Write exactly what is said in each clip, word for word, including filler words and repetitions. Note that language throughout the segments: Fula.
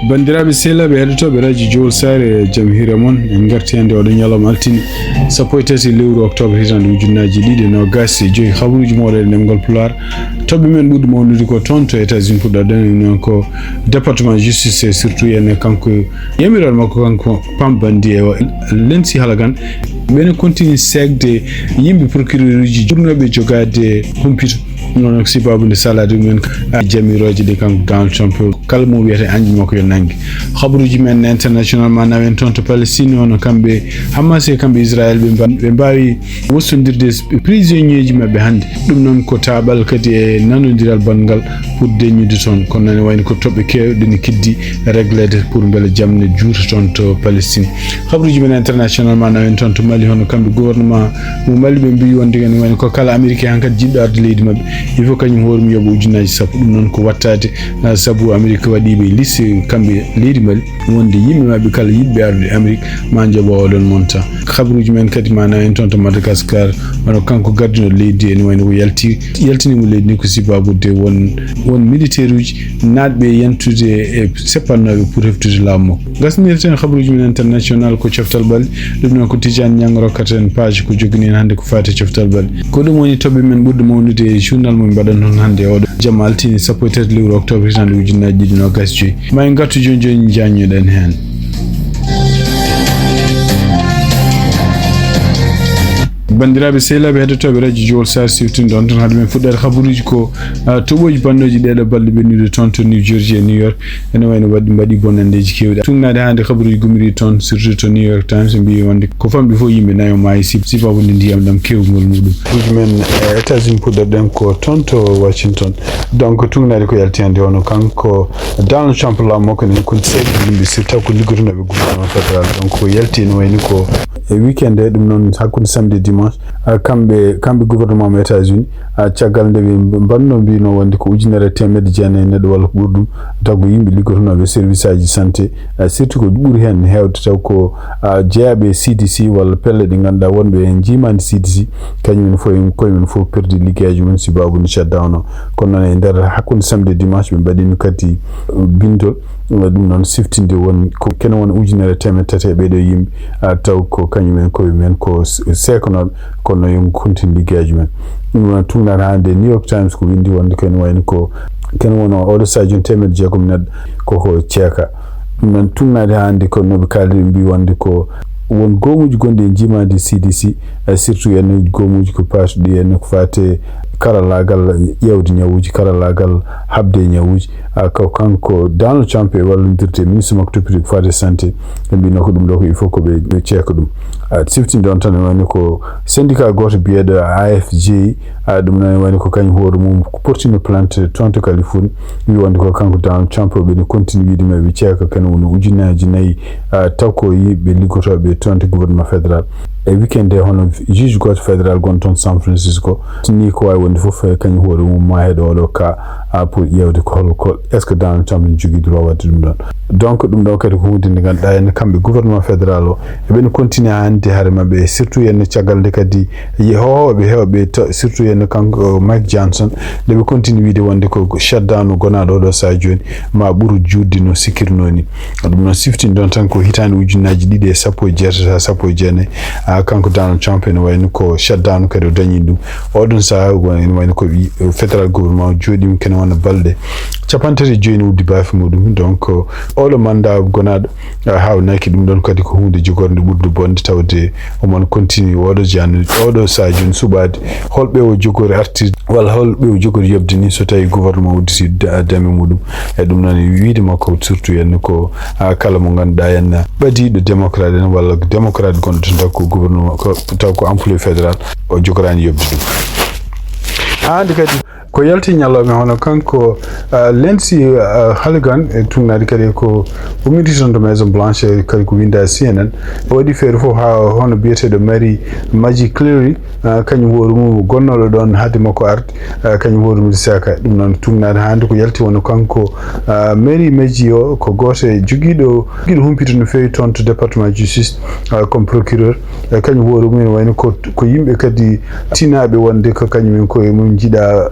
Banndiraaɓe sehilaaɓe heɗotooɓe radio Jowol Saare, jam hiire mon. En ngarti hannde oɗo ñalawma altine, sappo e tati lewru octobre, hitande ujunnaaji ɗiɗi e noogas e joyi. Habaruuji moɗon e ɗemngal Pulaar. Toɓɓe men ɓurɗe mawnude ko toon to États-Unis puɗɗorɗen, noon ko département justice, e surtout ene kanko yamirooɗo makko kanko Pam Bandi e Lensi Halagan. Ɓe no continue seegde yimɓe procureur uji ɓurnooɓe jogaade humpito. Noon ko sababu nde salaade ɗumen, a, jamirooje ɗe kanko Donald Trump, kala mo wiyata anji makko yo nannge. Habaruuji men international ma nawen toon to Palestine, hono kamɓe Hamas e kamɓe Israël, ɓe mba-, ɓe mbaawi wostondirde e prisonnier ji maɓɓe hannde. Ɗum noon ko taaɓal kadi e nanondiral banngal pour deññude toon. Kono noon ene wayno ko toɓɓe keewɗe ne kiddi régleede pour mbele jam ne juuta toon to Palestine. Habaruuji men international ma nawen toon to Mali, hono kamɓe gouvernement mo Mali ɓe mbiyi wonde ene wayno ko kala Américain hankadi jiɗɗo arde leydi maɓɓe, il faut kañum hoore mum yoɓa ujunnaaji sappo. Ɗum noon ko wattaade, ah, sabu Amérique waɗi ɓe liste kamɓe leydi Mali wonde yimɓe maɓɓe kala yiɗɓe arde Amérique ma njoɓa oɗon montant. Habaruuji men kadi ma nawen toon to Madagascar, hono kanko gardinooɗo leydi ene wayno ko yalti, yaltiniimo leydi ndi ko sababude won, won militaire uji naatɓe yantude e seppannooɓe pour heftude laamu makko. Ngasnirten habaruuji men international ko coftal ɓalli, ɗum noon ko Tidiane Niang rokkata en page ko jogini en hannde ko faati e coftal ɓalli. Ko ɗum woni toɓɓe men ɓurɗe mawnude e journal mo min mbaɗan toon hannde oɗo jamma altine sappo e tati lewru octobre hitande ujunnaaji ɗiɗi noogas e joyi. Ma en ngartu jooni jooni njaññoɗen heen. Banndiraaɓe sehilaaɓe heɗotooɓe radio Jowol Saare, siftinde on tan hade men fuɗɗoode habaruuji ko, ah, toɓooji bannooji ɗeeɗo balɗe ɓennude toon to New Jersey e New York. Ene wayno waɗi, mbaɗi bonanndeeji keewɗi. Tuugnaade hannde habaruuji gummiriiɗi toon, surtout to New York Times, mbiyi wonde ko famɗi fof yimɓe nayo maayi sib-, sababu nde ndiyam ɗam keewgol muɗum. Habaruuji men, eh, États-Unis puɗɗorɗen ko toon to Washington. Donc, tuugnaade ko yalti hannde hono kanko Donald Trump laamu makko ene konti seeɗa yimɓe, surtout ko liggotonooɓe gouvernement fédéral. Donc, ko yalti ene wayni ko e weekend he, ɗum noon hakkunde samedi e dimanche, ah, kamɓe, kamɓe gouvernement mo États-Unis, ah, caggal nde ɓe mbanno mbino wonde ko ujunere e teemedde jeenayi neɗɗo walla ko ɓuri ɗum, taw ko yimɓe liggotonooɓe service aji santé, ah, surtout ko ɓuri heen heewde taw ko, ah, jeyaaɓe e C D C walla pelle ɗe ngannduɗaa wonɓe heen njiimaandi C D C, kañum en fof, en koye men fof perdi liggeyaaji mum sababu no shutdown o. Kono noon e nder hakkunde samedi e dimanche ɓe mbaɗino kadi, uh, bindol, uh, ɗum noon siftinde won ko kene won ujunere e teemedde tati e ɓeeɗo yimɓe, uh, taw ko kañum en koye men ko s-, seekanooɓe, kono yo ngu continue liggeyaaji men. Ɗum noon tuugnaade hannde New York Times ko winndi wonde ko ene wayno ko kene woni oɗo sadio teemedde jeegom neɗɗo koko ceeka. Ɗum noon tuugnaade hannde ko no ɓe kaaliri mbi wonde ko won goomuuji gonɗi e njiimaandi C D C, eh, surtout en goomuuji ko paatuɗi en ko faati karallaagal ƴeewde ñawuuji, karallaagal haɓde e ñawuuji. Ah, ko kanko Donald Trump e wallondirde e ministre makko toppitoo ko faati e santé, ɓe mbino ko ɗum ɗo ko il faut ko ɓe, ɓe ceeka ɗum. Ah, siftinde on tan, woni ko syndicat gooto biyeeɗo A F J, ah, ɗum noon woni ko kañum hoore mum portino plainte toon to Californie, wi wonde ko kanko Donald Trump, ɓe no continue wiide ma ɓe ceeka kene woni ujunnaaji nayi, ah, taw ko yimɓe liggotooɓe toon to gouvernement fédéral. E weekend he, hono juge gooto fédéral gonɗo toon San Francisco, ni ko waawi wonde fof, eh, kañum hoore mum ma heɗo oɗo ka, ah, pour ƴeewde ko hol, ko est-ce que Donald Trump ne jogii droit waɗde ɗum ɗon. Donc, ɗum ɗo kadi ko huunde nde ngannduɗaa en kamɓe gouvernement fédéral o, eɓe no continue hannde hare maɓɓe, surtout en caggal nde kadi yehooɓe heewɓe to, surtout en kanko Mike Johnson, nde ɓe continue wiide wonde ko shutdown gonaaɗo oɗo sahaa jooni ma ɓuru juutde no sikkirnoo ni. Ɗum noon siftinde on tan ko hitaande ujunnaaji ɗiɗi e sappo e jeetati haa sappo e jeenayi, ah, kanko Donald Trump ene wayno ko shutdown kadi o dañi ɗum. Oɗon sahaa ene wayno ko wi-, federal gouvernement o jooɗiima kene wona balɗe capanɗe tati e joyi no uddi baafe muɗum. Donc, oɗo mandat gonaaɗo, ah, haawnaki ɗum ɗon kadi ko huunde jogornde ɓurde bonde tawde omon continue oɗo jaan, oɗo sahaa jooni suɓaade holɓe o jogori artirde walla holɓe o jogori yoɓde ni so tawi gouvernement udditi da-, dame muɗum. E ɗum noon e wiide makko surtout en ko, ah, kala mo ngannduɗaa en ɓadiiɗo démocrate en walla démocrate gonɗo to ndakko gouvernement ko, taw ko employé fédéral o jogoraani yoɓde ɗum. Haa hannde kadi ko yalti ñalawma hono kanko, ah, Lindsey, ah, Hooligan, e tuugnaade kadi ko ummiti toon to Maison Blanche, e kadi ko winnda C N N. O waɗi feere fof haa hono biyeteeɗo Mary Maji Cleary, ah, kañum hoore mum gonnooɗo ɗoon hade makko arde, ah, kañum hoore mum seeka. Ɗum noon tuugnaade hannde ko yalti woni kanko, ah, Mary Maji o ko gooto e jogiiɗo, jogiiɗo humpito no feewi toon to département justice, ah, comme procureur. E kañum hoore mum ene wayno ko, ko yimɓe kadi tinaaɓe wonde ko kañum en koye mum njiɗa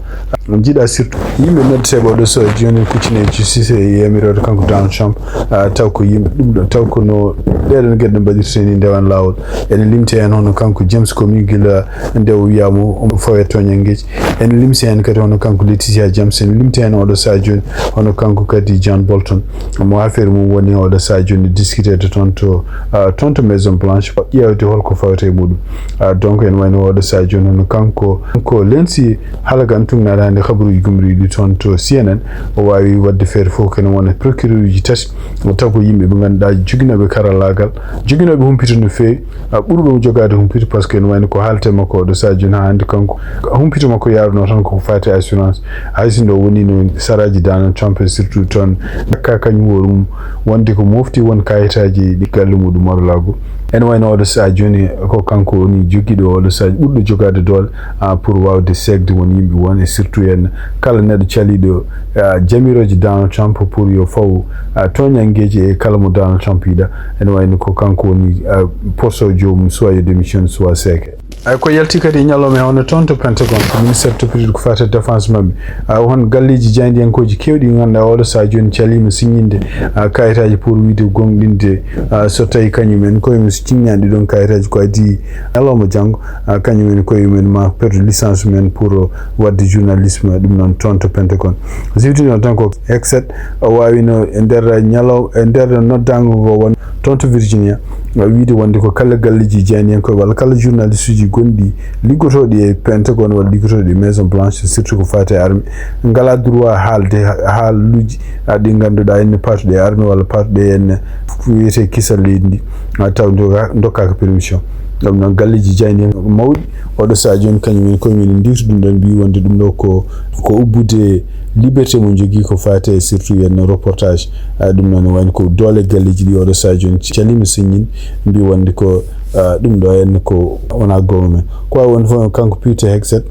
Jiiɗa surtout yimɓe noddeteeɓe oɗo so jooni kuccineeji justice e yamiroore kanko Donald Trump, ah, taw ko yimɓe ɗum ɗo, taw ko no ɗeɗon geɗe no mbaɗirte ni ndewan laawol. Ene limti heen hono kanko James Comey gila nde o wiyama omo fawe toñanngeeji. Ene limti heen kadi hono kanko Letitia James, ene limti heen oɗo so jooni hono kanko kadi John Bolton. Mo affaire mum woni oɗo so jooni discuteede toon to, ah, toon to Maison Blanche, ƴeewde holko fawata e muɗum. Ah, donc ene wayno oɗo so jooni hono kanko, kanko Lindsey Hallegan tugnaade hannde habaruuji gumriiɗi toon to C N N. O waawi waɗde feere fof kene wona procureur uji tati, o tago yimɓe ɓe ngannduɗaa joginooɓe karallaagal, joginooɓe humpito no feewi, a ɓurɗo jogaade humpito, par ce que ene wayno ko haalte makko oɗo so jooni haa hannde kanko, humpito makko yaarunoo tan ko faati assurance. Hay sinno woni no saraaji Donald Trump e surtout toon, ɗakka kañum hoore mum wonde ko mofti won kayitaaji ɗi galle muɗum Mar-a-Lago. Ene wayno oɗo so jooni ko kanko woni jogiiɗo oɗo so ɓurɗo jogaade doole, ah, pour waawde seegde won yimɓe won e surtout en kala neɗɗo caliiɗo, ah, jamirooje Donald Trump pour yo faw, ah, toñanngeeji e kala mo Donald Trump yiɗa. Ene wayno ko kanko woni, ah, porso joomum soit yo démission soit seeke. Ay ko yalti kadi e ñalawma he hono toon to Pentagon, ko ministère toppitiiɗo ko faati e défense maɓɓe. Ah, won galleeji jaayndiyankooji keewɗi ɗi ngannduɗaa oɗo so jooni caliima siññinde, ah, kayitaaji pour wiyde goongɗinde, ah, so tawi kañum en koye mum so ciññaani ɗi ɗoon kayitaaji ko adii ñalawma janngo, ah, kañum en koye mum en ma perdu licence mum en pour waɗde journalisme ɗum noon toon to Pentagon. Siftino tan ko Hegseth o waawino e nder ñalaw-, e nder noddaango ngo won toon to Virginia, o wiide wonde ko kala galleeji jaayndiyankooɓe walla kala journaliste uji gonɗi liggotooɗi e Pentagon walla liggotooɗi e Maison Blanche, surtout ko faati e armée, ngalaa droit haalde ha-, haaluuji, ah, ɗi ngannduɗaa ene paatuɗi e armée walla paatuɗi e ene ko wiyetee kisal leydi ndi, ah, taw ndoka-, ndokkaaka permission. Ɗum noon galleeji jaayndiyankooɓe mawɗi oɗo so jooni kañum en koye mum ndiwti ɗum ɗoon mbiyi wonde ɗum ɗo ko, ko ubbude liberté mo jogii ko faati e surtout ene reportage. Ah, ɗum noon wayno ko doole galleeji ɗi oɗo so jooni caliima siññinde mbiyi wonde ko, ah, ɗum ɗo ene ko wonaa goonga men. Ko waawi wonde fof kanko Pete Hegseth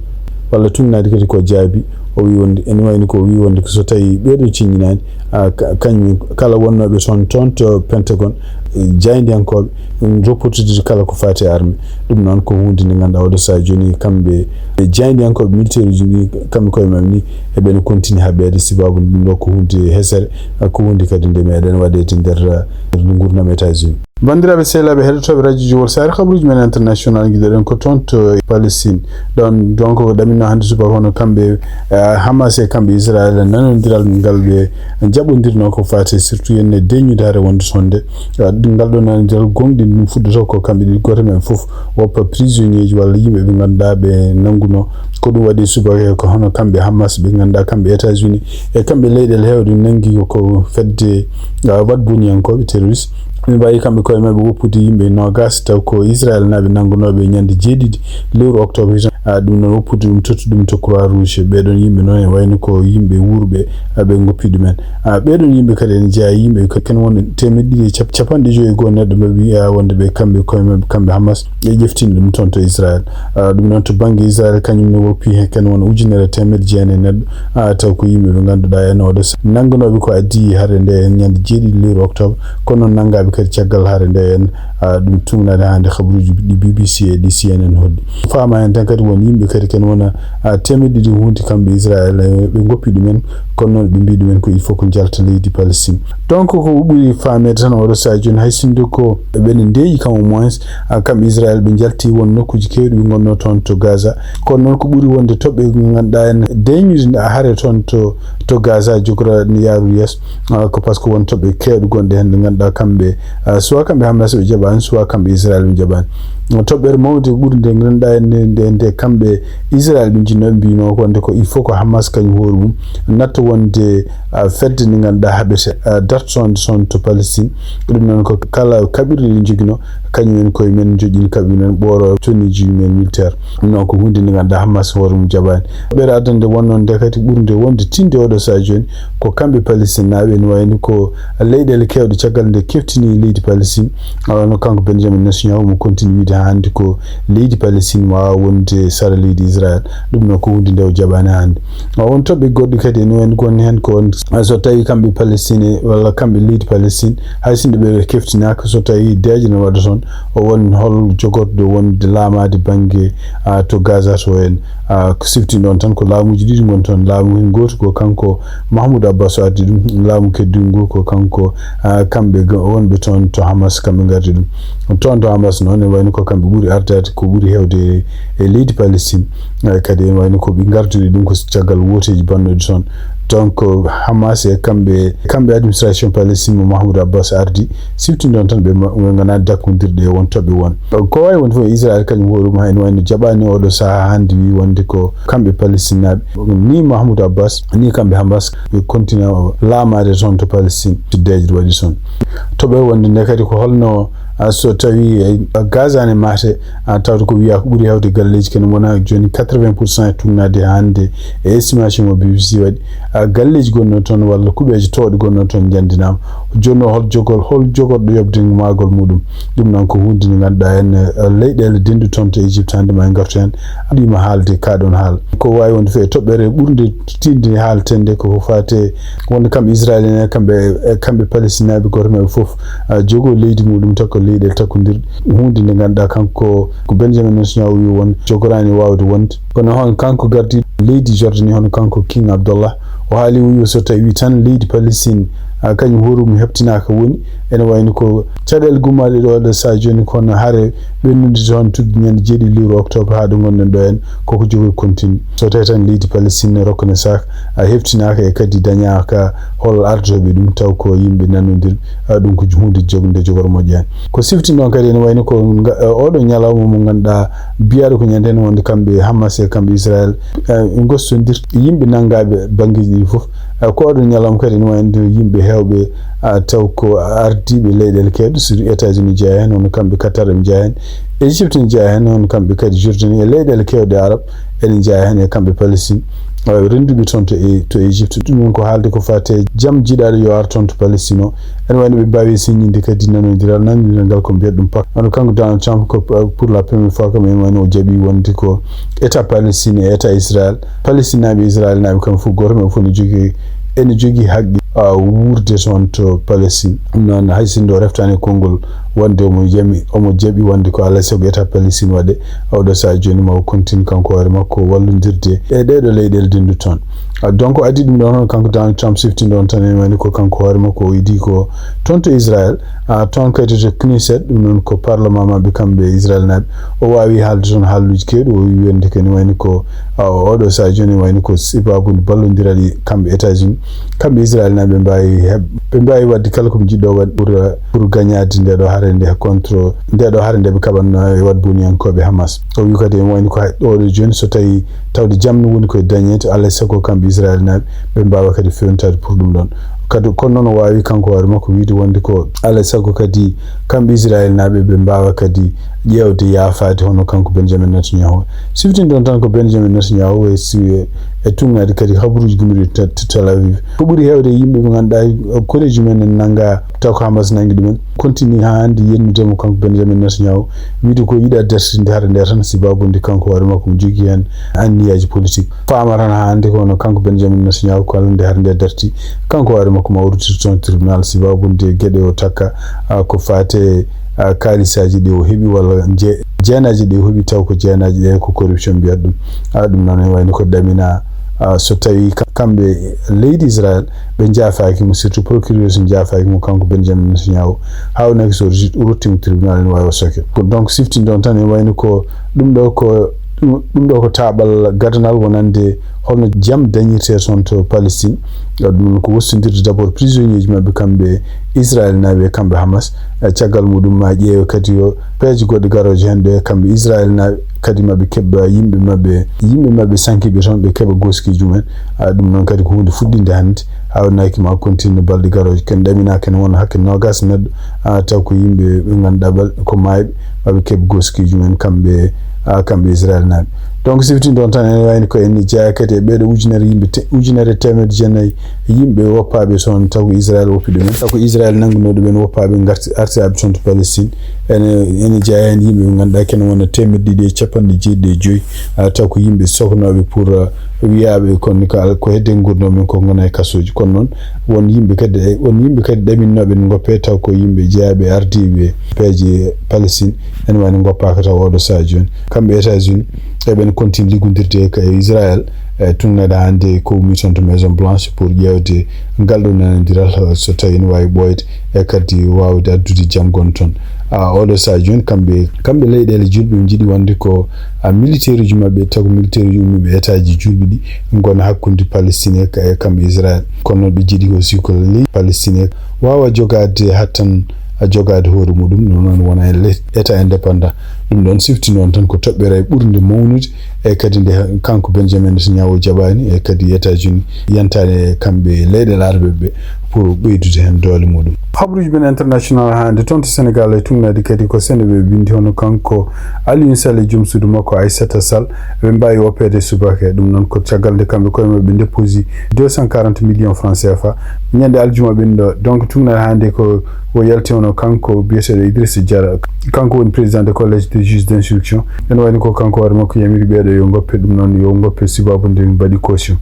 walla tugnaade kadi ko jaabi, o wiyi wonde ene wayno ko wiyi wonde ko so tawi ɓeeɗo ciññinaani, ah, ka-, kañum kala wonnooɓe toon, toon to Pentagon, eh, jaayndiyankooɓe, mm, reportude kala ko faati e armée. Ɗum noon ko huunde nde ngannduɗaa oɗo so jooni kamɓe, eh, jaayndiyankooɓe militaire uji ɗi, kamɓe koye maɓɓe ni, eɓe no continue haɓeede sababu ɗum ɗo ko huunde hesere, ah, ko huunde kadi nde meeɗen waɗeede nder, ah, nder nguurndam États-Unis. Banndiraaɓe sehilaaɓe heɗotooɓe radio ji Walsaare, kabaruuji men international ngiɗoɗen ko toon to Palestine. Ɗoon donc ko ɗaminno hannde subaka hono kamɓe, eh, Hamas e kamɓe Israel nanondiral ngal ɓe jaɓondirno ko faati surtout ene deññude hare wonde toon nde. Eh, ngal ɗo nanondiral goongɗinɗo ɗum fuɗɗoto ko kamɓe ɗiɗi gooto men fof woppa prisonnier ji walla yimɓe ɓe ngannduɗaa ɓe nannguno. Ko ɗum waɗi subaka ko hono kamɓe Hamas ɓe ngannduɗaa kamɓe États-Unis e kamɓe leyɗeele heewɗe nanngi ko fedde, ah, waɗboniyankooɓe terroriste. Ɓe mbaawi kamɓe koye maɓɓe woppude yimɓe noogaas, taw ko Israel naaɓe nanngunooɓe ñande jeeɗiɗi lewru octobre tan. Ah, ɗum noon woppude ɗum, totti ɗum to Croix Rouge. Ɓee ɗoon yimɓe noon e wayno ko yimɓe wuurɓe, ah, ɓe ngoppi ɗumen. Ah, ɓee ɗoon yimɓe kadi ene jeyaa e yimɓe ko ken won teemeɗɗe ɗiɗi e cap-, capanɗe joyi e goo neɗɗo ɓe wiyaa wonde ɓe kamɓe koye maɓɓe, kamɓe Hamas, ɓe ƴeftini ɗum toon to Israel. Ah, ɗum noon to bannge Israel kañum ne woppi heen ken won ujunere teemeɗɗe jeenayi neɗɗo, ah, taw ko yimɓe ɓe ngannduɗaa en oɗo s-, nanngunooɓe ko adii hare nde en ñande jeeɗiɗi lewru octobre, kono noon nanngaaɓe kadi caggal hare nde en, ah, ɗum tugnaade hannde kabaruuji ɗi B B C e ɗi C N N holli. Faama heen tan kadi won yimɓe kadi ken wona, ah, teemeɗɗe ɗiɗi huunti kamɓe Israel, eh, ɓe ngoppi ɗumen, kono noon ɓe mbii ɗumen ko il faut ko njalta leydi Palestine. Donc ko ɓuri faameede tan oɗo so jooni hay sinno ko ɓe ndeeƴi kam au moins, ah, kamɓe Israel ɓe njalti won nokkuuji keewɗi ɓe ngonnoo toon to Gaza. Kono noon ko ɓuri wonde toɓɓe ɓe ngannduɗaa en deeƴnude hare toon to, to Gaza jogora ne yaaru yeeso. Ah, ko par ce que won toɓɓe keewɗe gonɗe heen ɗe ngannduɗaa kamɓe, ah, soit kamɓe Hamas ɓe jaɓaani, soit kamɓe Israel ɓe jaɓaani. Toɓɓere mawnde ɓurnde nde ngannduɗaa en nde, nde, nde kamɓe Israel ɓe njinnoo, ɓe mbiinoo ko wonde ko il faut ko Hamas kañum hoore mum natta wonde, ah, fedde nde ngannduɗaa haɓete, ah, dartoonde toon to Palestine. Ɗum noon ko kala kaɓirɗe ɗe njoginoo, kañum en koye men njoƴƴini kaɓirɗe men ɓooro toniiji men militaire. Ɗum noon ko huunde nde ngannduɗaa Hamas hoore mum jaɓaani. Toɓɓere addande wonnoo nde kadi ɓurnde wonde tinde oɗo so jooni ko kamɓe Palestinaaɓe, ene wayno ko leyɗeele keewɗe caggal nde keftini leydi Palestine. Alaa no kanko Benjamin Netanyahu mo continue wiide haa hannde ko leydi Palestine waawa wonde sara leydi Israel. Ɗum noon ko huunde nde o jaɓaani hannde. Won toɓɓe goɗɗe kadi ene wayno ko woni heen ko won, so tawii kamɓe Palestine walla kamɓe leydi Palestine, hay sinno ɓe keftinaaka, so tawii deeƴe no waɗa toon, o won hol jogorɗo wonde laamaade bannge, a, to Gaza to en, a, ko sifti noon tan ko laamuuji ɗiɗi ngoni toon. Laamu heen gooto ko kanko Mahmoud Abbas o addi ɗum, laamu keddiigu ngu ko kanko, a, kamɓe ga-, wonɓe toon to Hamas kamɓe ngardi ɗum. Toon to Hamas noon ene wayno ko kamɓe ɓuri ardaade, ko ɓuri heewde e leydi Palestine. Eh, kadi ene wayno ko ɓe ngartiri ɗum ko caggal wooteeji bannooɗi toon. Donc, Hamas e kamɓe, kamɓe administration Palestine mo Mahmoud Abbas ardi, sifti noon tan ɓe ma-, ɓe nganaa dakkondirɗe e won toɓɓe won. Ko waawi wonde fof, Israel kañum hoore mum ene wayno jaɓaani oɗo sahaa hannde, wi wonde ko kamɓe Palestinaaɓe, ni Mahmoud Abbas, ni kamɓe Hamas, ɓe kontina laamaade toon to Palestine, so deeƴre waɗi toon. Toɓɓe wonde nde kadi ko holno, a, so tawii, a, Gaza ne maate, a, tawde ko wiyaa ko ɓuri heewde galleeji kene ngona jooni quatre-vingts pour cent e tugnaade hannde e estimation mo B B C waɗi. A, galleeji gonnoo toon walla kuɓeeje toowɗe gonnoo toon njanndinaama. Jooni o hol jogol, hol jogorɗo yoɓde maagol muɗum? Ɗum noon ko huunde nde ngannduɗaa en, a, leyɗeele dendu toon to Égypte hannde ma en ngartu heen. Aɗa yima haalde kaa ɗoon haala. Ko waawi wonde fof e toɓɓere ɓurnde tiiɗnde haalten nde ko ko faate wonde kamɓe Israel en, kamɓe, e kamɓe Palestinaaɓe gooto maɓɓe fof, a, jogoo leydi muɗum, taw ko leyɗeele takkondirɗe. Huunde nde ngannduɗaa kanko ko Benjamin Netanyahu wi won jogoraani waawde wonde. Kono hono kanko gardiiɗo leydi Jordanie, hono kanko King Abdallah, o haali o wi so tawii tan leydi Palestine, a, kañum hoore mum heɓtinaaka woni, ene wayno ko caɗeele gummaaɗe ɗo ɗo sahaa jooni, kono hare ɓennude toon tuggi ñande jeeɗiɗi lewru octobre haa ɗo ngonɗen ɗo en, koko jogori continue. So tawii tan leydi Palestine rokkane saaka a heftinaaka e kadi dañaaka hol ardotooɓe ɗum, taw ko yimɓe nanondirɓe, a, ɗum ko huunde jog-, nde jogoro moƴƴaani. Ko sifti noon kadi ene wayno ko nga-, oɗo ñalawma mo ngannduɗaa biyaaɗo ko ñande heen wonde kamɓe Hamas e kamɓe Israel, a, ngostondirta yimɓe nanngaaɓe banngeeji ɗiɗi fof. A, ko oɗo ñalawma kadi ene wayno yimɓe heewɓe, a, taw ko ardiiɓe leyɗeele keewɗe, surtout États-Unis jeyaa heen, hono kamɓe Qatar en jeyaa heen, Égypte en jeyaa heen, hono kamɓe kadi Jordanie e leyɗeele keewɗe Arab ene jeyaa heen e kamɓe Palestine, a, rennduɓe toon to e, to Égypte. Ɗum noon ko haalde ko faate jam jiɗaaɗo yo ar toon to Palestine o. Ene wayno ɓe mbaawi siññinde kadi nanondiral, nanondiral ngal ko mbiyat ɗum pak. Hono kanko Donald Trump ko, a, pour la première fois kam ene wayno o jaɓi wonde ko État Palestine e État Israël. Palestinaaɓe e Israelnaaɓe kamɓe fof gooto maɓɓe fof ne jogii, ene jogii haqqe, a, wuurde toon to Palestine. Ɗum noon hay sinno o reftaani e konngol wonde omo yami, omo jaɓi wonde ko alaa e sago État Palestine waɗe, oɗo sahaa jooni ma o continue kanko hoore makko wallondirde e ɗeeɗo leyɗeele dendu toon. A, donc o addi ɗum ɗoon hono kanko Donald Trump sifti ɗoon tan ene wayno ko kanko hoore makko o idii ko toon to Israel, a, toon kadi to Knesset, ɗum noon ko parlement maɓɓe kamɓe Israelnaaɓe. O waawi haalde toon haalluuji keewɗi, o wi wonde ko ene wayno ko, a, oɗo sahaa jooni wayno ko sibaabu nde ballondiral e kamɓe États-Unis, kamɓe Israelnaaɓe ɓe mbaawi heɓ-, ɓe mbaawi waɗde kala ko ɓe njiɗɗo waɗde pour, pour gañaade nde ɗo hare nde contre nde ɗo hare nde ɓe kaɓatno e waɗboniyankooɓe Hamas. O wi kadi ene wayno ko hay ɗo ɗo jooni so tawii tawde jam no woni koye dañeede, alaa e sago kamɓe Israelnaaɓe ɓe mbaawa kadi fewntaade pour ɗum ɗoon. Kadi kono noon o waawi kanko hoore makko wiide wonde ko alaa e sago kadi kamɓe Israelnaaɓe ɓe mbaawa kadi ƴeewde yaafaade hono kanko Benjamin Netanyahu. Siftin ɗoon tan ko Benjamin Netanyahu e si-, e tugnaade kadi habaruuji gummiiɗi to, to Tel Aviv. Ko ɓuri heewde e yimɓe ɓe ngannduɗaa koreeji mum en nanngaa taw ko Hamas nanngi ɗumen, continue haa hannde yennude mo kanko Benjamin Netanyahu, wiide ko yiɗa dartinde hare nde tan, sibaabu nde kanko hoore makko mo jogii heen anniyaaji politique. Faama tan haa hannde ko hono kanko Benjamin Netanyahu ko hannde hare nde darti, kanko hoore makko ma o ruttir toon tribunal, sibaabu nde geɗe o takka, a, ko faate, a, kaalisaaji ɗi o heɓi walla je-, jeenaaji ɗi o heɓi taw ko jeenaaji ɗe ko corruption mbiyat ɗum. A, ɗum noon ene wayno ko ɗamina, a, so tawii ka-, kamɓe leydi Israel ɓe njaafaaki mo, surtout procureur so njaafaaki mo kanko Benjamin Netanyahu, haawnaki so rutti-, ruttimo tribunal ene waawi o soke. Ko donc siftin ɗoon tan ene wayno ko ɗum ɗo ko, ɗum, ɗum ɗo ko taaɓal gadanal wonande holno jam dañirtee toon to Palestine. Ɗum ko wostondirde d'abord prisonnier ji maɓɓe kamɓe Israelnaaɓe e kamɓe Hamas. E caggal muɗum ma ƴeewe kadi yo peeje goɗɗe garooje heen ɗe kamɓe Israelnaaɓe kadi maɓe keɓ yimɓe maɓɓe, yimɓe maɓɓe sankiiɓe toon ɓe keɓa goskiiji mumen. A, ɗum noon kadi ko huunde fuɗɗiinde hannde, haawnaki ma continue balɗe garooje. Ken ɗaminaaki ene wona hakke noogaas neɗɗo, a, taw ko yimɓe ɓe ngannduɗaa bal-, ko maayɓe, maɓe keɓ goskiiji mumen kamɓe, a, kamɓe Israelnaaɓe. Donc, siftinɗon tan, ene wayni ko en jeyaa kadi e ɓeeɗo ujunere yimɓe te-, ujunere teemedde jeenayi yimɓe woppaaɓe toon, taw ko Israel woppi ɗumen. Taw ko Israel nanngunoo ɗumen woppaaɓe ngarti, artiraaɓe toon to Palestine. Ene, ene jeyaa heen yimɓe ɓe ngannduɗaa kene wona teemedde ɗiɗi e capanɗe jeeɗiɗi e joyi. Ah, taw ko yimɓe sohnooɓe pour, ah, wiyaaɓe kon ko al-, ko hedde nguurndam men ko ngona e kasooji. Kono noon, won yimɓe kadi, won yimɓe kadi ɗaminnooɓe ene ngoppee, taw ko yimɓe jeyaaɓe ardiiɓe peeje Palestine, ene wayno ngoppaaka taw oɗo sahaa jooni. Kamɓe États-Unis, eɓen continue liggondirde e ka-, e Israël, e tugnaade hannde ko ummi toon to Maison Blanche pour ƴeewde ngal ɗo nanondiral, so tawi ene waawi ɓooyde, e kadi waawde addude jam gon toon. A, oɗo sahaa jooni, kamɓe, kamɓe leyɗeele julɓe, ɓe njiɗi wonde ko, a, militaire uji maɓɓe, taw ko militaire uji ummiiɓe État ji julɓe ɗi, ngona hakkunde Palestine e ka-, e kamɓe Israël. Kono noon ɓe njiɗi aussi ko leydi Palestine waawa jogaade, hattan, a, jogaade hoore muɗum, no noon wona e le-, État indépendant. Ɗum ɗoon sifti noon tan ko toɓɓere ɓurnde mawnude, e kadi nde ha-, kanko Benjamin Netanyahu jaɓaani, e kadi États-Unis yantaani e kamɓe leyɗeele arabeɓe ɓe pour ɓeydude heen doole muɗum. Habruuji men international hannde toon to Sénégal e tugnaade kadi ko Seneweb ɓe binndi, hono kanko Aliou Sall e joom suudu makko Aïssata Sall, ɓe mbaawi woppeede subaka. Ɗum noon ko caggal nde kamɓe koye maɓɓe ɓe déposi deux cent quarante millions francs C F A ñande aljuma ɓennuɗo. Donc, tugnaade hannde ko o yalti, hono kanko biyeteeɗo Idrissa Diarra, kanko woni président de collège de juges d'instruction. Ene wayno ko kanko hoore makko yamiri ɓeeɗo yo ngoppe, ɗum noon yo ngoppe, sababu nde ɓe mbaɗi caution.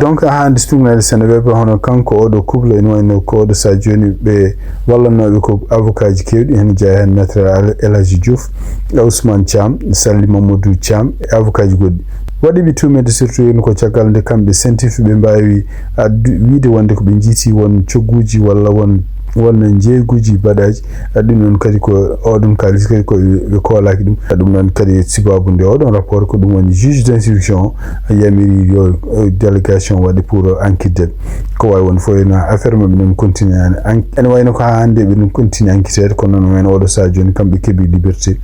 Donc, hannde tugnaade Seneweb, hono kanko oɗo couple, ene wayno ko oɗo sahaa jooni ɓe wallannooɓe ko avocat ji keewɗi, heen jeyaa heen Maître Al-, El Hadji Diouf, Ousmane Thiam, Sally Mamadou Thiam, e avocat ji goɗɗi. Waɗi ɓe tuumeede surtout heen ko caggal nde kamɓe CENTIF ɓe mbaawi addu-, wiyde wonde ko ɓe njiiti won cogguuji walla won, won njeeyguuji baɗaaji. A, ɗum noon kadi ko oɗon kaalis kadi ko ɓe, ɓe koolaaki ɗum. A, ɗum noon kadi sababu nde oɗon rapport ko ɗum woni juge d'instruction o yamiri yo, eh, délégation waɗe pour enquête. Ko waawi won fof ene affaire maɓɓe noon continue an-, ene wayno ko haa hannde ɓe ɗum continue enquête, kono noon wayno oɗo sahaa jooni kamɓe keɓi liberté,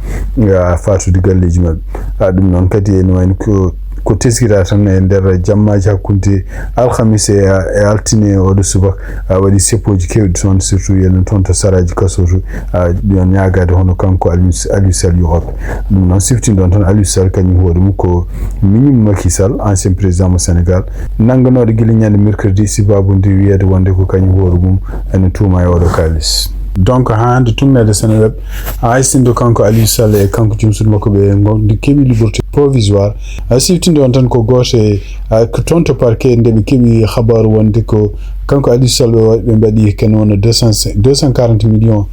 a, faatude galleeji maɓɓe. A, ɗum noon kadi ene wayno ko, ko teskira tan e nder jammaaji hakkunde alhamis e, e altine oɗo subaka, a, waɗi seppooji keewɗi toon, surtout yenen toon to saraaji kaso to, a, ɗum ñaagaade hono kanko Aliou, Aliou Sall yo hoppe. Ɗum noon siftinɗon tan Aliou Sall kañum hoore mum ko miñum Macky Sall, ancien président mo Sénégal, nannganooɗo gila ñande mercredi, sababu nde wiyeede wonde ko kañum hoore mum ene tuuma e oɗo kaalis. Donc, haa hannde tugneede Seneweb, hay sinno kanko Aliou Sall e kanko joom suudu makko ɓe ngondi keɓi liberté provisoire. A, siftinɗon tan ko gooto e, a, ko toon to parquet nde ɓe keɓi habaaru wonde ko kanko Aliou Sall ɓe wa-, ɓe mbaɗi ken wona deux cent, deux cent quarante millions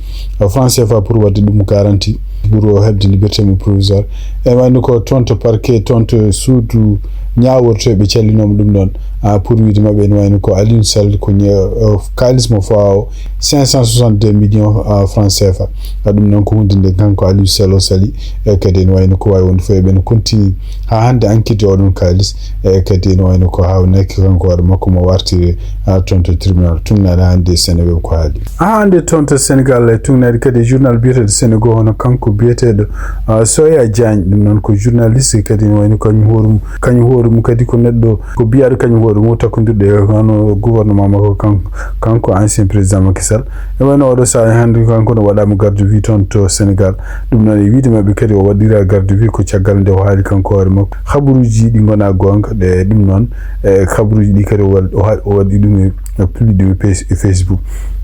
francs C F A pour waɗde ɗum garantie pour o heɓde liberté mum provisoire. E wayno ko toon to parquet, toon to suudu ñaawortooɓe callinooma ɗum ɗoon, a, pour wiide maɓɓe ene wayno ko Aliou Sall ko ñe-, o, kaalis mo fawa o cinq cent soixante-deux millions, a, francs C F A. A, ɗum noon ko huunde nde kanko Aliou Sall o sali, e kadi ene wayno ko waawi wonde fof eɓen continue haa hannde enquête oɗon kaalis, e kadi ene wayno ko haawnaki kanko hoore makko mo wartire, a, toon to tribunal. Tugnaade hannde Seneweb ko haali. Haa hannde toon to Sénégal e tugnaade kadi journal biyeteeɗo Sénégal, hono kanko biyeteeɗo, a, Soya Diagne, ɗum noon ko journaliste kadi ene wayno kañum hoore mum, kañum hoore mum kadi ko neɗɗo, ko biyaaɗo kañum hoore mum takkondirɗo e hono gouvernement makko kanko, kanko ancien président Macky Sall. E wayno oɗo sahaa hannde kanko no waɗaama garde à vue toon to Sénégal. Ɗum noon e wiide maɓɓe kadi o waɗira garde à vue ko caggal nde o haali kanko hoore makko habaruuji ɗi ngonaa goonga, ɗe ɗum noon e habaruuji ɗi kadi o wa-, o ha-, o waɗi ɗum e, e public ɗum e Face-, e Facebook.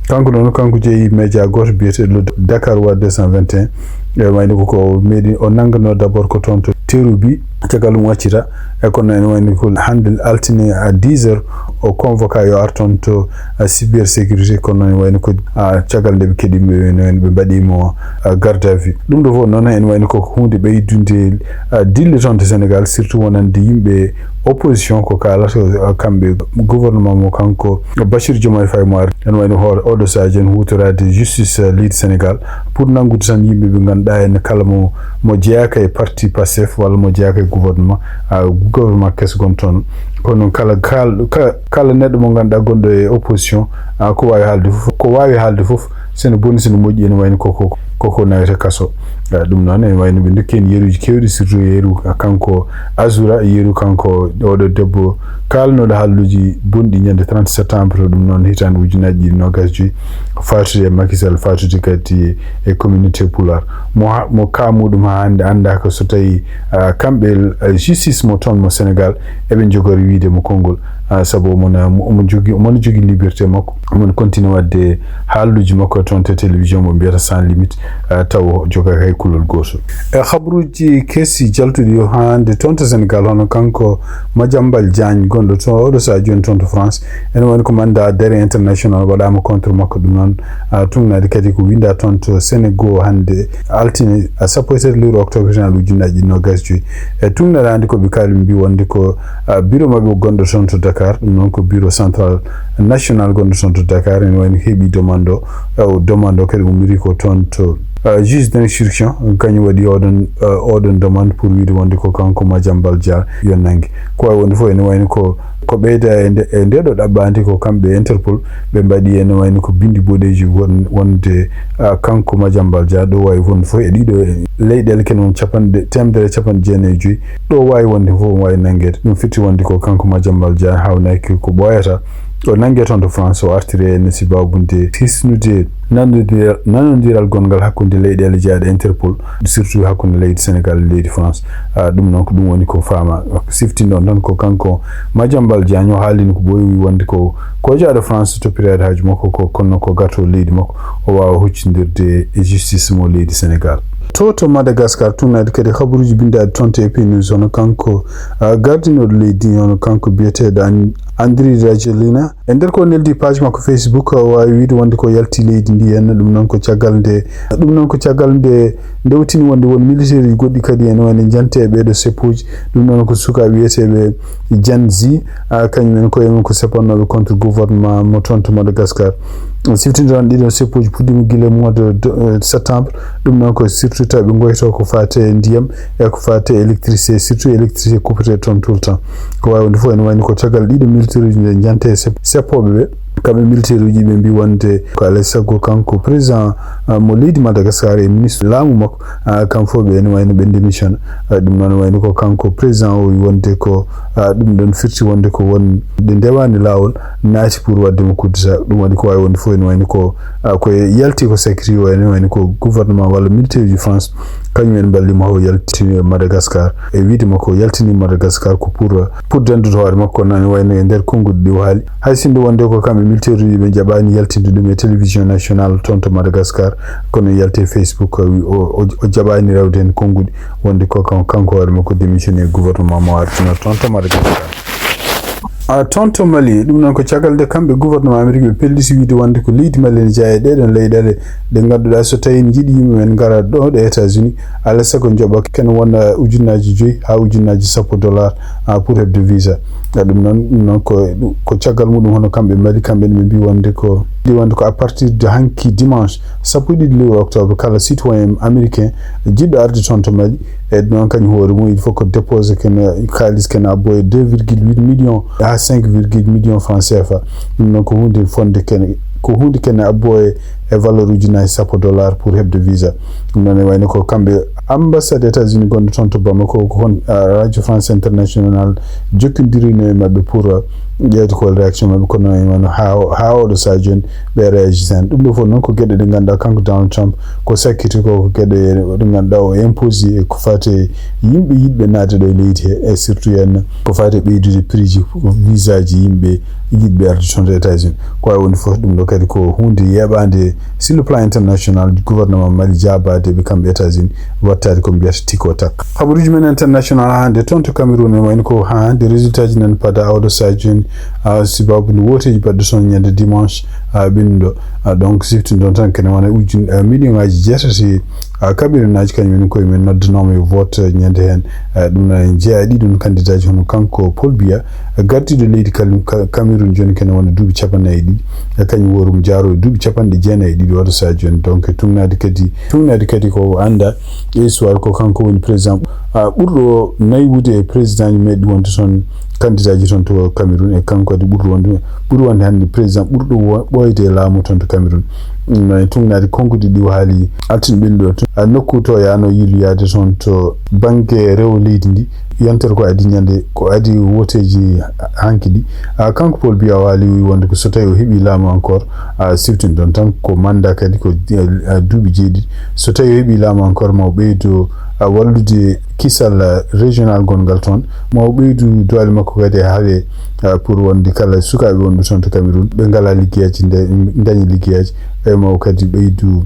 Kanko noon, kanko jeyi média gooto biyeteeɗo Dakar wa deux cent vingt et un. E wayno ko, ko meeɗi o nannganoo d'abord ko toon to Terrou-Bi, caggal ɗum accita. E kono ene wayno ko hannde altine à dix heures, o convoqué yo ar toon to, a, cybersécurité, kono ene wayno ko, a, caggal nde ɓe keɗi mo, ene wayno ɓe mbaɗi mo, a, garde à vue. Ɗum ɗo fof noon ene wayno ko huunde ɓeydunde, a, dille toon to Sénégal, surtout wonande yimɓe opposition ko kaalata, a, kamɓe gouvernement mo kanko Bassirou Diomaye Faye mo ari. Ene wayno hoore oɗo sahaa jooni huutoraade justice, a, leydi Sénégal pour nanngude tan yimɓe ɓe ngannduɗaa en kala mo, mo jeyaaka e parti Pastef walla mo jeyaaka e gouvernement, a, gouvernement keso gon toon, Kono noon kala kal- ka- kala neɗɗo mo ngannduɗaa gonɗo e opposition, ah, ko waawi haalde fof, ko waawi haalde fof, sene boni sene moƴƴi ene wayno koko koko nawete kaso. Ah, ɗum noon ene wayno ɓe ndokki en yeruuji keewɗi, surtout yeru kanko Azura, yeru kanko oɗo debbo kaalnooɗo haalluuji bonɗi ñande trente septembre, ɗum noon hitaande ujunaaji ɗiɗi nogas joyi, faatude e Macky Sall, faatude kadi e communauté Pulaar. Mo ha- mo kaa muɗum haa hannde anndaaka so tawi, ah, kamɓe, ah, justice mo toon mo Sénégal eɓe njogori wiide mo konngol, ah, sabu omona omon jogi omon jogi liberté makko, omon continue waɗde haalluuji makko toon to télévision mo mbiyata Sans Limite, ah, taw jogaaka hay kulol gooto. E habruuji kesi jaltuɗi o hannde toon to Sénégal, hono kanko Madiambal Diagne gonɗo to oɗo saha jooni toon to France, ene woni ko mandat d'arrêt international waɗaama contre makko. Ɗum noon, ah, tungnaade kadi ko winda toon to Sénégal hannde altine, ah, sappo e tati lewru octobre tan ujunnaji ɗiɗi nogas joyi. E tungnaade hannde ko ɓe kaali ɓe mbi wonde ko, ah, bureau maɓɓe gonɗo toon to Dakar, ɗum noon ko bureau central national gonɗo toon to Dakar, ene wayno heɓi demande o, eh, o demande o kadi ummiri ko toon to, eh, juge d'instruction, kañum waɗi oɗon, eh, oɗon demande pour wiide wonde ko kanko Madiambal Diagne yo nannge. Ko wawi wonde fof ene wayno ko, ko ɓeyda e nde, e nde ɗo ɗaɓɓande ko kamɓe Interpol ɓe mbaɗi ene wayno ko bindi boɗeji won-, wonde, eh, kanko Madiambal Diagne ɗo wawi wonde fof e ɗiɗo leyɗele kene won capanɗe, temedere e capanɗe jeenayi e joyi. Ɗo wawi wonde fof wawi nanngeede. Ɗum firti wonde ko kanko Madiambal Diagne hawnaki ko ɓooyata. O nannge toon to France, o artiri e ene sababude hisnude nanondiral, nanondiral gonngal hakkunde leyɗeele jeyaaɗe Interpol, surtout hakkunde leydi Sénégal e leydi France. Ah, ɗum noon ko ɗum woni ko faama. Siftinɗon tan ko kanko Madiambal Diagne o haalino ko ɓooyi wonde ko, ko jeyaaɗo France toppiraade haaju makko ko, kono ko gato leydi makko, o waawa huccindirde e justice mo leydi Sénégal. To, to Madagascar, tungnaade kadi habaruuji binndaaɗi toon to E P News, hono kanko, ah, gardinooɗo leydi, hono kanko biyeteeɗo An-, Andry Rajoelina. E nder ko neldi page makko Facebook, o waawi wiide wonde ko yalti leydi ndi henna, ɗum noon ko caggal nde, ɗum noon ko caggal nde ndewtini wonde won militaire uji goɗɗi kadi ene wayno njante e ɓeeɗo seppuuji. Ɗum noon ko sukaaɓe wiyeteeɓe Gen Z, ah, kañum en koye mum ko seppannoɓe contre gouvernement mo toon to Madagascar. Siftindiron ɗiɗon seppuuji puɗɗiima gila mois de, de, euh, septembre. Ɗum noon ko surtout tawi ɓe ngoyto ko fate ndiyam e ko fate électricité, surtout électricité coupete toon tout le temps. Ko wawi wonde fof ene wayno ko caggal ɗiɗo militaire uji nde njante e sep-, seppoɓe ɓe. Kamɓe militaire uji ɓe mbi wonde ko alay sago kanko président, ah, mo leydi Madagascar e ministre laamu makko, ah, kam fof ɓe ene wayno ɓe démission. Ah, ɗum noon wayno ko kanko président o wi wonde ko, ah, ɗum ɗon firti wonde ko won ɗe ndewani laawol naati pour wadde mo coup d'état. Ɗum waɗi ko wawi wonde fof ene wayno ko, ah, ko yalti ko sakiri o ene wayno ko gouvernement walla militaire uji France kañum en mballimo o yaltini Madagascar. E wiide makko o yaltini Madagascar ko pour, pour danndude hoore makko, nani wayno e nder konnguɗi ɗi o haali. Hay sinno wonde ko kamɓe militaire uji ɓe jaɓani yaltinde ɗum e télévision nationale toon to Madagascar, kono yalti e Facebook o, o, o jaɓani rewde heen konnguɗi wonde ko kan-, kanko hoore makko démissionné e gouvernement mo artuno toon to Madagascar. Ah, toon to Mali, ɗum noon ko caggal nde kamɓe gouvernement Amérique ɓe pelliti wiide wonde ko leydi Mali ene jeyaa e ɗeɗon leyɗele ɗe ngannduɗaa so tawi ne njiɗi yimɓe men ngara ɗo ɗo États-Unis, alaa sago njoɓa kene wona ujunnaaji joyi haa ujunnaaji sappo dollar, ah, pour heɓde visa. Ah, ɗum noon, ɗum noon ko, ko caggal muɗum hono kamɓe Mali, kamɓe ne ɓe mbi wonde ko, mbi wonde ko à partir de hanki dimanche sappo e ɗiɗi lewru octobre, kala citoyen américain jiɗɗo arde toon to Mali, e noon kañum hoore mum, il faut ko déposé kene kaalis kene abbo e deux virgule huit millions haa cinq virgule millions francs C F A. Ɗum noon ko huunde fonde kene, ko huunde kene abbo e, e valeur ujunnaaji sappo dollar pour heɓde visa. Ɗum noon e wayno ko kamɓe ambassade États-Unis gonɗo toon to Bamako, ko hon, ah, Radio France International jokkondirino e maɓɓe pour, ah, ƴeewde ko réaction maɓɓe, kono en wano haa, haa oɗo saha jooni ɓe réagissani. Ɗum ɗo fof noon ko geɗe ɗe ngannduɗaa kanko Donald Trump ko sakkiti ko, ko geɗe ɗe ngannduɗaa o imposé e ko fati e yimɓe yiɗɓe naatde ɗo e leydi he, e surtout en ko fati e ɓeydude prix ji visa ji yimɓe yiɗɓe arde toon to États-Unis. Ko wawi wonde fof ɗum ɗo kadi ko huunde yeɓande sur le plan international, gouvernement Mali jaabaade ɓe kamɓe États-Unis wattaade ko mbiyata tiko tak. Habaruuji men international haa hannde toon to Cameroun, e wayno ko haa hannde résultat ji nan pada oɗo saha jooni, ah, sababu no wooteeji baɗɗo toon ñande dimanche, ah, ɓennuɗo. Ah, donc siftinɗon tan kene wona ujun, ah, million ngaji jeetati, ah, kaɓirinaji kañum en koye men noddanoma e vote ñande hen. Ah, ɗum noon en jeeya ɗiɗon candidat ji hono kanko Paul Biya, gardiiɗo leydi Kal-, Ka-, Cameroun jooni kene wona duuɓi capanɗe nayi e ɗiɗi. E kañum woorum jaaro e duuɓi capanɗe jeenayi e ɗiɗi oɗo saha jooni. Donc tungnaade kadi, tungnaade kadi ko annda e histoire ko kanko woni président, ah, ɓurɗo naywude e président ji meɗɗi wonde toon candidat ji toon to Cameroun, e kanko kadi ɓurɗo wonde, ɓuri wonde hannde président ɓurɗo wo-, ɓooyde e laamu toon to Cameroun. No e tungnaade konguɗi ɗi o haali altine ɓennuɗo o toon. A nokku to yaano yiiloyaade toon to bannge rewo leydi ndi, yontere ko adi ñande, ko adi woteeji hanki ɗi. A, kanko Paul Biya o haali wonde ko so tawi o heɓi laamu encore, a, siftini ɗon tan ko mandat kadi ko, a, duuɓi jeeɗiɗi. So tawi o heɓi laamu encore ma o ɓeydo, a, wallude kisal, a, régional gongal toon, ma o ɓeydu doole makko kadi e haaɓe, a, pour wonde kala sukaaɓe wonɓe toon to Cameroun ɓe ngalaa liggeyaaji nde, ndaña liggeyaaji, e ma o kadi ɓeydu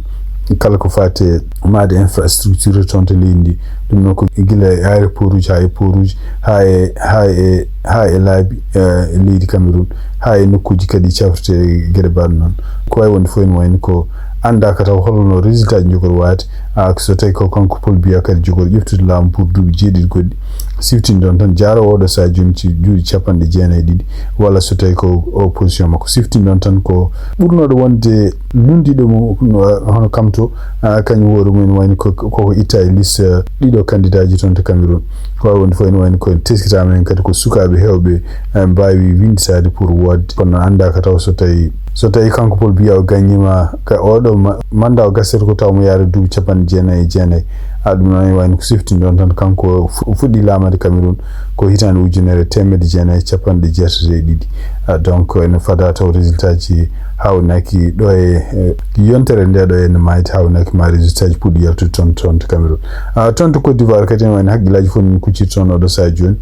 kala ko faati e maade infrastructure toon to leydi ndi. Ɗum noon ko gila e aéroport uji haa e port uji, haa e, haa e, haa e laabi, eh, leydi Cameroun, haa e nokkuuji kadi cafrirteeɗi geɗe mbaɗ noon. Ko wayi wonde fof ene wayni ko anndaaka taw holno résultat ji njogori waade. Ah, so tawi ko kanko Paul Biya kadi jogori ƴeftude laamu pour duuɓi jeeɗiɗi goɗɗi. Siftini ɗon tan jaaro oɗo sahaa jooni ci juuɗe capanɗe jeenayi e ɗiɗi, walla so tawi ko opposition makko. Siftini ɗon tan ko ɓurnooɗo wonde lunndiiɗo mo, no, hono kam to, ah, kañum hoore mum ene wayni ko, koko itta e liste, eh, ɗiɗo candidat ji toon to Cameroun. Ko wayi wonde fof ene wayni ko teskitaama heen kadi ko sukaaɓe heewɓe, eh, mbaawi winnditaade pour woodde. Kono anndaaka taw so tawi, so tawi kanko Paul Biya o gañiima ka oɗo ma-, mandat o gasete ko taw mo yaare duuɓi capanɗe jeenayi e jeenayi. A, ɗum noon ene wayni ko siftini ɗon tan kanko fu-, fuɗɗi laamaade Cameroun ko hitaande ujunere e teemedde jeenayi e capanɗe jeetati e ɗiɗi. Ah, donc, ene fada taw résultat ji hawnaaki ɗo e, eh, yontere nde ɗo ene maayde hawnaaki ma résultat ji puɗɗi yaltude toon, toon to Cameroun. Ah, toon to Côte d'Ivoire kadi ene wayni hakkillaaji fof ne kucciti toon oɗo sahaa jooni.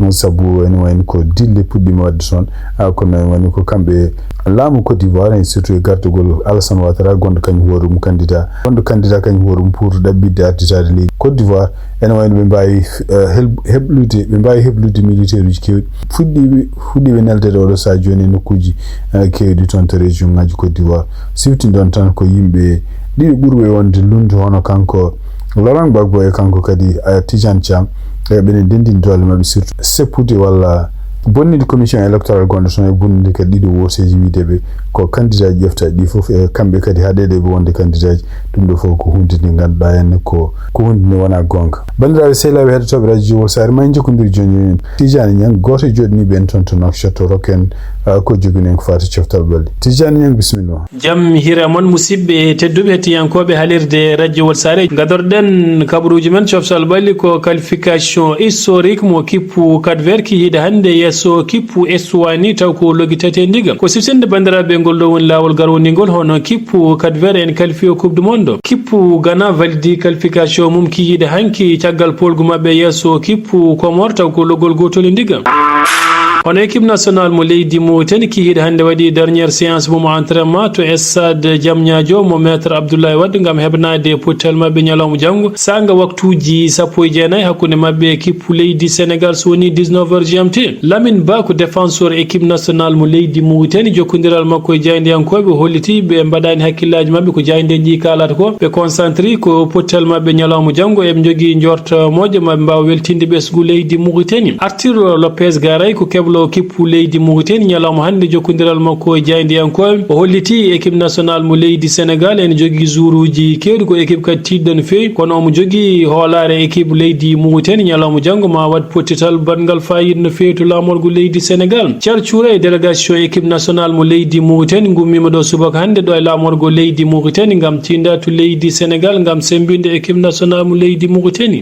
Sabu ene wayni ko dille puɗɗiima waɗde toon. Ah, kono ene wayni ko kamɓe laamu Côte d'Ivoire, en surtout e gartugol Alassane Ouattara, gonɗo kañum hoore mum candidat. Gonɗo candidat kañum hoore mum pour ɗaɓɓitde arditaade leydi Côte d'Ivoire. Ene wayno ɓe mbaawi, eh, hel-, heblude, ɓe mbaawi heblude militaire uji keewɗi. Fuɗɗiiɓe, fuɗɗiiɓe neldeede oɗo sahaa jooni e nokkuuji, eh, keewɗi toon to région ngaji Côte d'Ivoire. Siftini ɗon tan ko yimɓe ɗiɗi ɓurɓe wonde lunndu hono kanko Laurent Gbagbo e kanko kadi, eh, Tidiane Thiam. E ɓe ndenndini doole maɓɓe surtout seppude walla bonninde commission électorale gonɗo toon e bonninde kadi ɗiɗo woteeji wiide ɓe ko candidat ƴefta ɗi fof, e kamɓe kadi haɗeede ɓe wonde candidat ji. Ɗum ɗo fof ko huunde nde ngannduɗaa heen ko, ko huunde nde wonaa goonga. Banndiraaɓe sehilaaɓe heɗotooɓe radio Jowol Saare, ma en njokkondir jooni jooni. Tidiane Niang, gooto e jooɗniiɓe en toon to Nouakchott, to rokken, ah, ko jogini en ko faati coftal ɓalli. Tidiane Niang, bisimilla ma. Jam hira mon, musidɓe tedduɓe hettiyankooɓe halirde radio Jowol Saare. Ngadorɗen kabaruuji men coftal ɓalli ko qualification historique mo kippu Cap Vert kihiiɗo hannde yeeso kippu Eswani taw ko loggi tati e ndiga. Ko siftinde banndiraaɓe ngol ɗo woni laawol garwondingol hono kippu Cap Vert en qualifié Coupe du Monde. Kippu Ghana validi qualification mum kihiiɗo hanki caggal polgu maɓɓe yeeso kippu Comore taw ko loggol gootol e ndiga. Hono équipe nationale mo leydi Mauritanie kihiiɗo hannde waɗi dernière séance mum entraînement to stade Diamniadio mo maître Abdoulaye Wade ngam heɓnaade pottal maɓɓe ñalawma janngo saanga waktuuji sappo e jeenayi hakkunde maɓɓe e kippu leydi Sénégal so woni dix-neuf heures G M T. Lamine Ba ko défenseur équipe nationale mo leydi Mauritanie, jokkondiral makko e jaayndiyankooɓe holliti ɓe mbaɗaani hakkillaaji maɓɓe ko jaayndeeji ɗi kaalata ko, ɓe concentré ko pottal maɓɓe ñalawma janngo, eɓe njogii njorta moƴƴo maɓɓe mbaawa weltinde ɓesngu leydi Mauritanie. Arthur Lopez Garay ko kebloowo kippu leydi Mauritanie, ñalawma hannde jokkondiral makko e jaayndiyankooɓe o holliti équipe nationale mo leydi Sénégal ene jogii joueuruuji keewɗi, ko équipe kadi tiiɗɗo no feewi, kono omo jogii hoolaare équipe leydi Mauritanie, ñalawma janngo ma waɗ pottital baɗngal faayiida no feewi to laamorgo leydi Sénégal. Thiar Touré e délégation équipe nationale mo leydi Mauritanie ngummiima ɗo subaka hannde ɗo e laamorgo leydi Mauritanie ngam tiinda to leydi Sénégal ngam semmbinde équipe nationale mo leydi Mauritanie.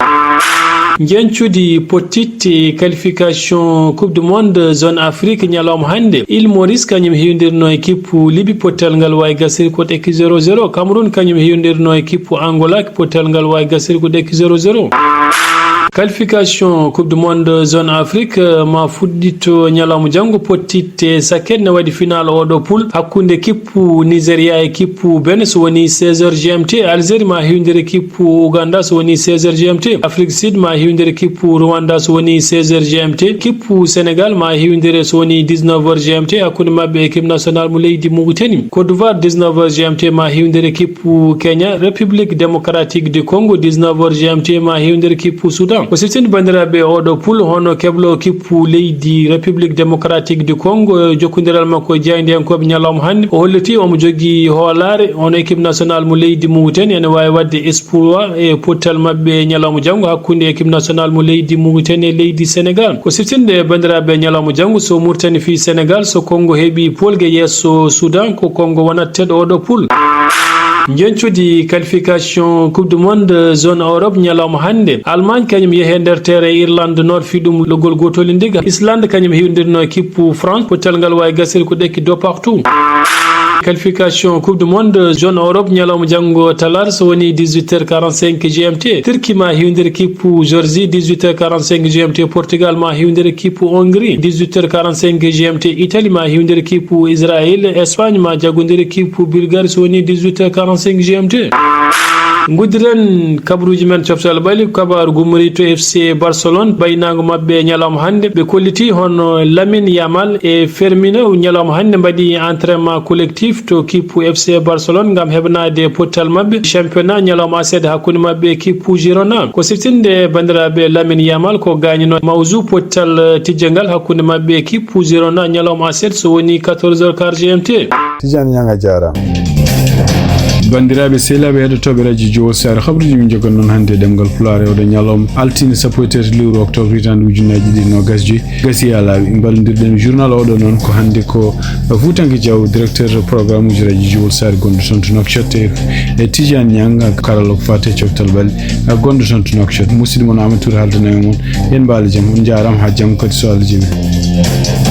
Njeñcudi pottitte qualification Coupe du Monde zone Afrique ñalawma hannde. Île Maurice kañum heewdirno e kippu Libi, pottal ngal waawi gasirde ko ɗekki zéro zéro. Cameroun kañum heewdirno e kippu Angola, pottal ngal waawi gasirde ko ɗekki zéro zéro. Qualification Coupe du Monde zone Afrique, eh, ma fuɗɗito ñalawma janngo, pottitte sakket ne waɗi final oɗo poule hakkunde kippu Nigeria e kippu Benin so woni seize heures G M T, Algérie ma hewndire kippu Ouganda so woni seize heures G M T, Afrique Sud ma hewndire kippu Rwanda so woni seize heures G M T, kippu Sénégal ma hewndire so woni dix-neuf heures G M T hakkunde maɓɓe équipe nationale mo leydi Mauritanie, Côte d'Ivoire dix-neuf heures G M T ma hewndire kippu Kenya, République Démocratique du Congo dix-neuf heures G M T ma hewndire kippu Soudan. O siftini banndiraaɓe oɗo pool hono keblo kippu leydi République Démocratique du Congo, e jokkondiral makko e jaayndiyankooɓe ñalawma hannde. O holliti omo jogii hoolaare, hono équipe nationale mo leydi Mauritanie ene waawi waɗde exploit e pottal maɓɓe ñalawma janngo hakkunde équipe nationale mo leydi Mauritanie e leydi Sénégal. Ko siftinde banndiraaɓe ñalawma janngo, so Mauritanie fii Sénégal, so Congo heɓi poolge yeeso Soudan, ko Congo wonat teɗo oɗo pool. Njencudi qualification Coupe du Monde zone Europe ñalawma hannde. Allemagne kañum yehe nder terrain Irlande Nord fii ɗum logol gotol ndiga. Islande kañum hiwdirno kippu France. Pottal ngal waawi gasiri ko ɗekki deux partout. Qualification Coupe du Monde zone Europe ñalawma janngo talar so woni dix-huit heures quarante-cinq G M T. Turquie ma hiwdir kippu Georgie dix-huit heures quarante-cinq G M T. Portugal ma hiwdir kippu Hongrie dix-huit heures quarante-cinq G M T. Italie ma hiwdir kippu Israël. Espagne ma jaggondir kippu Bulgarie so woni dix-huit heures quarante-cinq G M T. Nguddiren kabaruuji men coftal ɓali, kabaaru gummori to F C Barcelone, baynaango maɓɓe ñalawma hannde. Ɓe kolliti hono Lamine Yamal e Firmino ñalawma hannde mbaɗi entraînement collectif to kippu F C Barcelone ngam heɓanaade pottal maɓɓe championnat ñalawma aset hakkunde maɓɓe e kippu Girona. Ko siftinde banndiraaɓe Lamine Yamal ko gaañino mawzu pottal tijjangal hakkunde maɓɓe e kippu Girona ñalawma aset so woni quatorze heures quart G M T. Tidiane Niang a jaaraama. Banndiraaɓe sehilaaɓe heɗotooɓe radio Jowol Saare, habaruuji min njogan noon hannde e ɗemngal Pulaar e oɗo ñalawma altine sappo e tati lewru octobre hitaande ujunnaaji ɗiɗi e noogas joyi. Gasi haa laaɓi, mballondirɗen journal oɗo noon ko hannde ko Fuutanke Diaw, directeur programme uji radio Jowol Saare gonɗo toon to Nouakchott, e, e Tidiane Niang, karalla ko faati e coftal ɓali, e, gonɗo toon to Nouakchott. Musidɗo mon Amadou Touré haaldanay mon. Yen mbaalo jam, on njaaraama haa janngo kadi so Allah jaɓi.